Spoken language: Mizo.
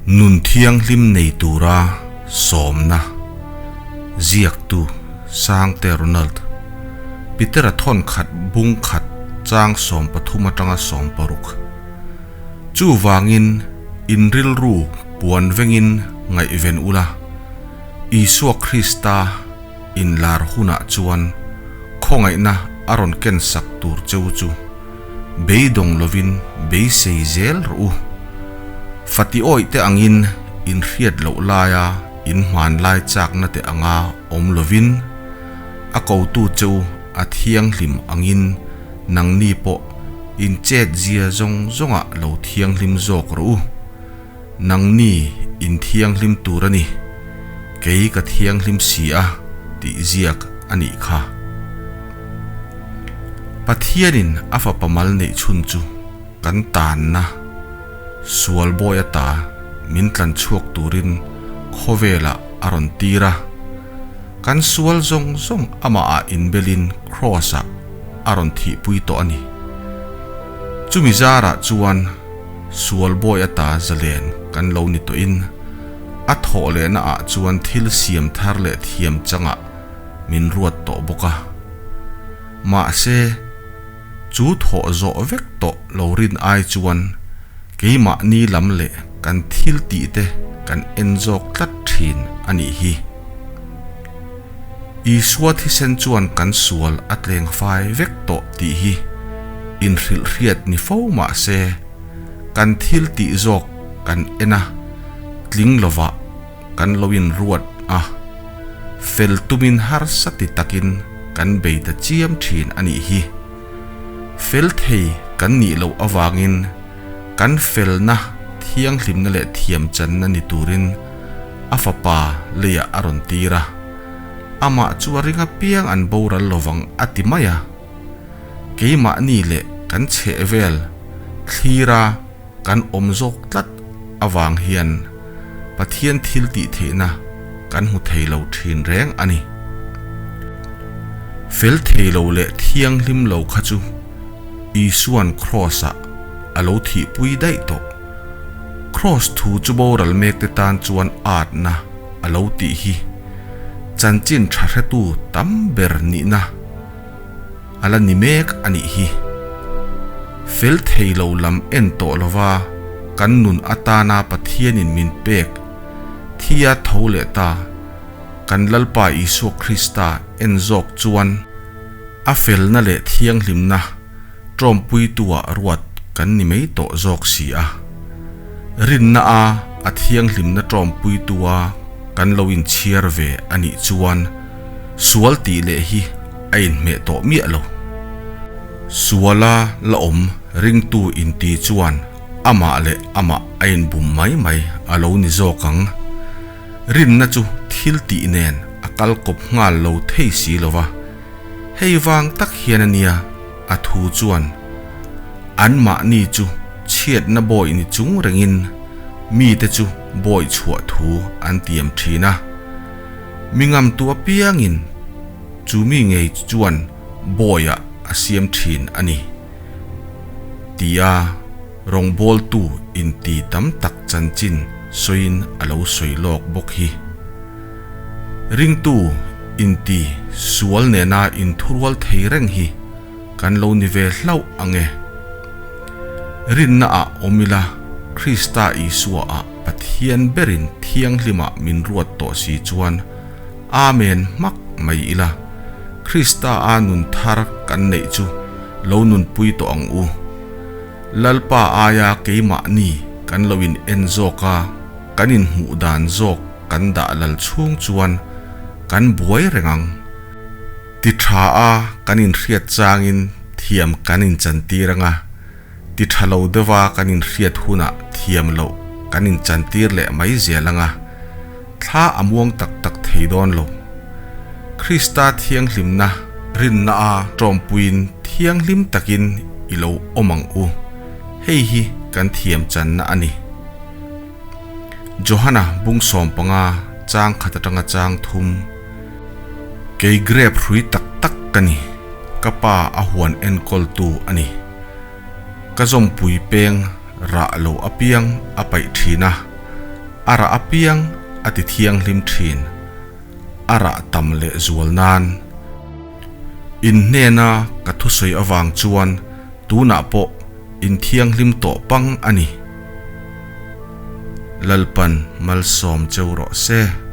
Nun thianghlim nei tura sawmna ziaktu Sangte Ronald Petera thawn khat bung khat chang 13 atanga 16. Chuvangin in rilru puan vengin ngaihven ula, Isua Krista inlar hunah chuan khawngaihna a rawn kensak tur cheu chu Beidawng lovin beisei zel rawh u. Fati awih te angin in hriat loh laia in hmanlai chakna te anga awm lovin, a kotu che u a thianghlim angin nangni pawh in chet zia zawng zawngah lo thianghlim zawk rawh u. Nangni in thianghlim tur a ni, kei ka thianghlim si a tih ziak a nih kha. Pathianin a fapa mal neih chhun chu kan tanna sual bawi ata min tlan chhuak turin khawvelah a rawn tir a. Kan sual zawng zawng amahah inbelin Kraws-ah a rawn thihpui tawh a ni. Chumi zarah chuan sual bawi ata zalen kan lo ni tawhin a thawh lehnaah chuan thil siam thar leh thiam changah min ruat tawh bawk a. Mahse, chu thawh zawh vek tawh lo rin ai chuan keimahni lam leh kan thil tih te kan en zawk tlat thin a nih hi. Isua thisen chuan kan sual a tleng fai vek tawh tih hi inhrilhhriat ni fo mahse, kan thil tih zawk kan en a, tling lovah kan lo inruat a, fel tumin harsa ti takin kan bei ta chiam thin a nih hi. Fel thei kan nih loh avangin kan felna thianghlimna leh thiamchanna ni turin a fapa leiah a rawn tir a, amah chu a ring apiang an boral lovang a ti mai a. Keimahni leh kan chhehvel thlira kan awm zawk tlat avang hian Pathian thil tih theihna kan hmu thei lo thin reng a ni. Fel thei lo leh thianghlim lo kha chu Isua'n Kraws-ah a lo thihpui daih tawh. Kraws thu chu boral mekte tan chuan atna a lo tih hi chanchin tha hretu tam ber nihna a la ni mek a nih hi. Fel thei lo lam en tawh lova kan nun atana Pathianin min pek thia tho leh ta kan Lalpa Isua Krista en zawk chuan a felna leh thianghlimna tawmpuitua ruat kan ni mai tawh zawk si a. Rinna a a thianghlimna tawmpuitua kan lo inchhiar ve a nih chuan Sual tih leh hi a inhmeh tawh miah lo. Suala la awm ringtu inti chuan amah leh amah a inbum mai mai a lo ni zawk ang. Rinna chu thil tih nen a kal kawp nghal lo thei si lo va, hei vang tak hian a nia a thu chuan anmahni chu chhiatna bawi ni chung rengin mite chu bawi chhuah thu an tiam thin a. Mi ngamtu apiangin chu mi ngei chuan bawiah a siam thin a ni, tia rawngbawltu inti tam tak chanchin sawiin a lo sawi lawk bawk hi. Ringtu inti sual nena inthurual thei reng hi kan lo ni ve hlauh ang e. Rinnaah awm ila Krista Isua-ah Pathian berin thianghlimah min ruat tawh si chuan Amen hmak mai ila, Krista a nun thar kan neih chu lo nunpui tawh ang u. Lalpa aia keimahni kan lo in en zawk a, kan in hmuh dan zawk kan dah lal chhung chuan kan buai reng ang. Ti tha a kan in hriat changin thiam kan in chantir ang a. Ti tha lo deuha kan inhriat hunah thiam loh kan inchantir leh mai zel ang a, thla a muang tak tak thei dawn lo. Krista thianghlimna rinna a tawmpuiin thianghlim takin i lo awm ang u, hei hi kan thiam channa a ni. Johana bung 15 chang khat atanga chang thum. Kei grep hrui tak tak ka ni, ka pa a huan enkawltu a ni. Ka zawmpui peng rah lo apiang a paih thin a, A rah apiang a ti thianghlim thin. A rah tam leh zual nan. In hnena ka thusawi avang chuan tunah pawh in thianghlim tawh pang a ni. Lalpan malsawm cheu rawh se.